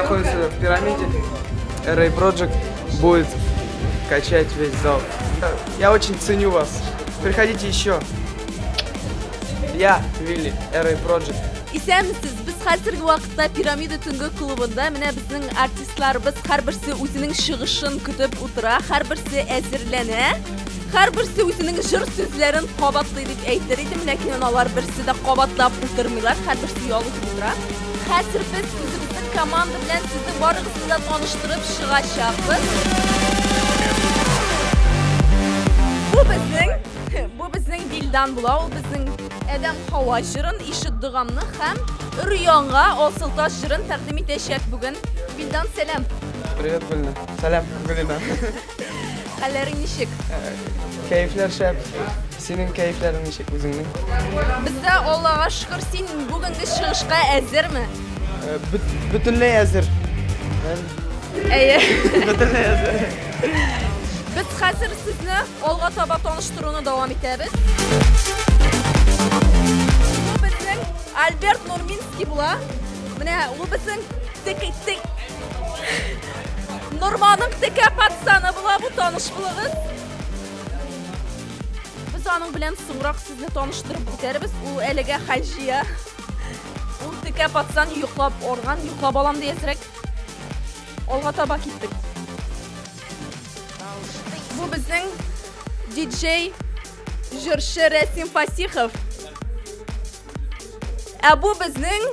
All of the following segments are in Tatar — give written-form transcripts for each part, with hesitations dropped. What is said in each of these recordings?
находится в пирамиде. RA Project будет качать весь зал. Я очень ценю вас. Приходите еще. Я, Вилли, RA Project. Исәнмесез, без хәзерге вакытта Пирамида төнге клубында. Менә безнең артистларыбыз һәрберсе үзенең чыгышын көтеп утыра, һәрберсе әзерләнә, һәрберсе үзенең җыр сүзләрен кабатлый дип әйтер идем, ләкин алар берсе дә кабатлап утырмыйлар, һәрберсе ял итеп утыра. Хәзер без үзебезнең команда белән сезнең барыгызны да таныштырып чыгачакбыз. Бу безнең, бу безнең Вилдан була, ул безнең Әдәм Һава җырын, Ишет догамны һәм Өр-яңа Асылташ җырын тәкъдим итәчәк бүген. Вилдан, сәлам. Привет, Гөлина. Сәлам, Гөлина. Хәлләрең ничек? Кәефләр шәп. Синең кәефләрең ничек үзеңнең? Бездә Аллага шөкер, син бүгенге чыгышка әзерме? Бөтенләй әзер. Әйе. Бөтенләй әзер. Без хәзер сезне алга таба таныштыруны дәвам итәбез. Бу безнең Альберт Нурминский була. Менә ул безнең тек тек Норманың текә пацаны була бу таныш булыгыз. Без аның белән соңрак сезне таныштырып үтәрбез. Ул әлегә хәл җыя. Ул текә пацан йоклап орган, йоклап алам ди әзрәк. Алга таба киттек. Бу безнең диджей, җырчы Рәсим Фасихов. Ә бу безнең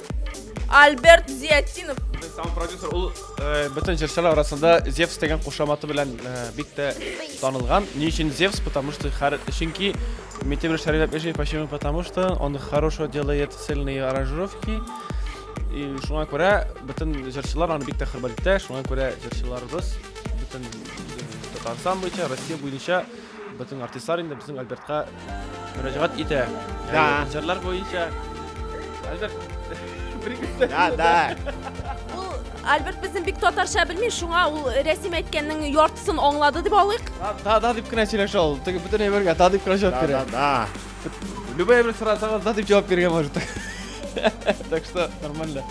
Альберт Зиятдинов. Сам продюсер ул бөтен җырчылар арасында Зевс дигән кушаматы белән бик тә танылган. Ни өчен Зевс? Потому что чөнки Минтимер Шәрипов почему? Потому что он хорошо делает сильные аранжировки. И шуңа күрә бөтен җырчылар аны бик тә хөрмәт итә. Шуңа күрә җырчыларыбыз бөтен Татарстан буенча, Россия буенча бөтен артистлар инде безнең Альбертка мөрәҗәгать итә. Да. Җырлар буенча. Альберт, Да, да. Ул Альберт безнең бик татарча белми, шуңа ул Рәсим әйткәннең яртысын аңлады дип алыйк. Да, да дип кенә сөйләшә ул. Теге бөтен әйбергә да дип кенә җавап Да, бирә. да, да. Любой әйбер сорасагыз, да дип җавап бирергә может. Так что нормально.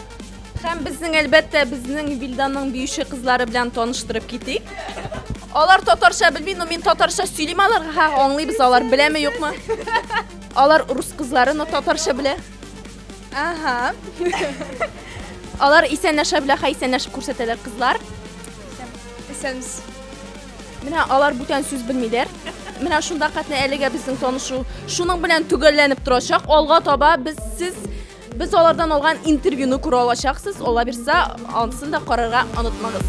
Һәм безнең әлбәттә безнең Вилданның биюче кызлары белән таныштырып китик. Алар татарча белми, но мин татарча сөйлим аларга, һә, аңлыйбыз алар беләме юкмы? Алар рус кызлары, но татарча белә. Ага. Алар исәнләшә белә, һә, исәнләшеп күрсәтәләр кызлар. Исәнмесез. Менә алар бүтән сүз белмиләр. Менә шунда хәтле әлегә безнең танышу шуның белән төгәлләнеп торачак. Алга таба без сез без алардан алган интервьюны күрә алачаксыз. Алла бирса, анысын да карарга онытмагыз.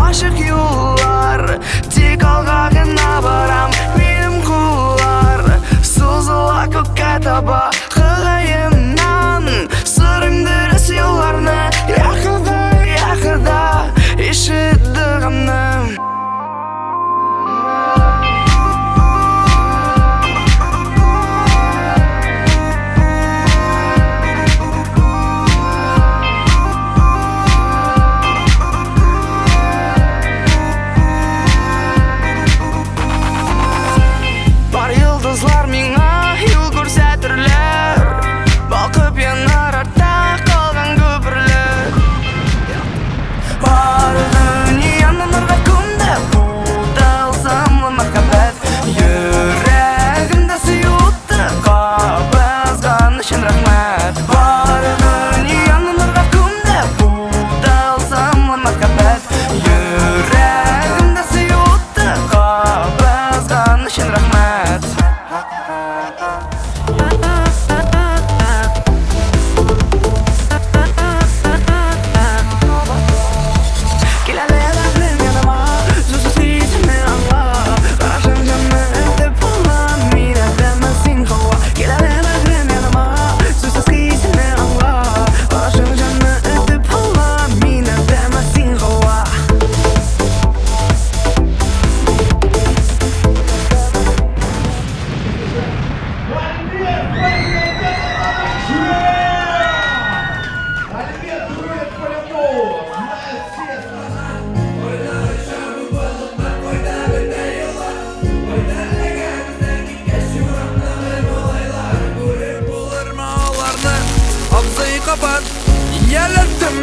Ашык юллар, тик алга гына барам. Минем куллар сузыла күккә таба. Кыгаемнан сорыйм дөрес юлларны. Я Ходай, я Ходай, ишет догамны. Бар йолдызлар миңа кабат. Ияләттем,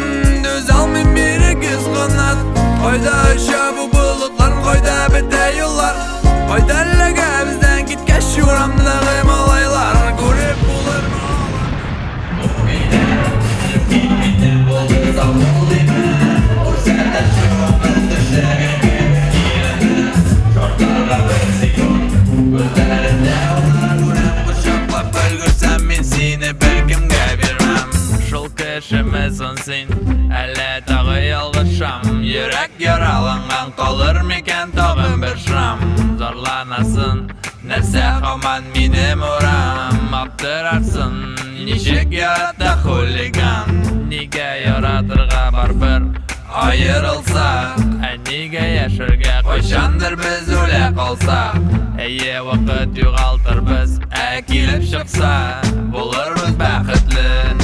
түзә алмыйм ирегез канат. Кайда оча бу болытлар, кайда бетә юллар? Кайда эләгә бездән киткәч урамдагы малайлар? Күреп булырмы аларны? Кочаклап өлгерсәм, мин сине беркемгә бирмәм. Шул кешеме соң син? Әллә тагы ялгышам? Йөрәк яраланган, калыр микән тагын бер шрам? Зарланасын, нәрсә һаман минем урам? Аптырарсың, ничек ярата хулиган? Нигә яратырга барбер аерылсак? Ә нигә яшәргә кайчандыр без үлә калсак? Әйе, вакыт югалтырбыз, ә килеп чыкса, булырбыз бәхетле.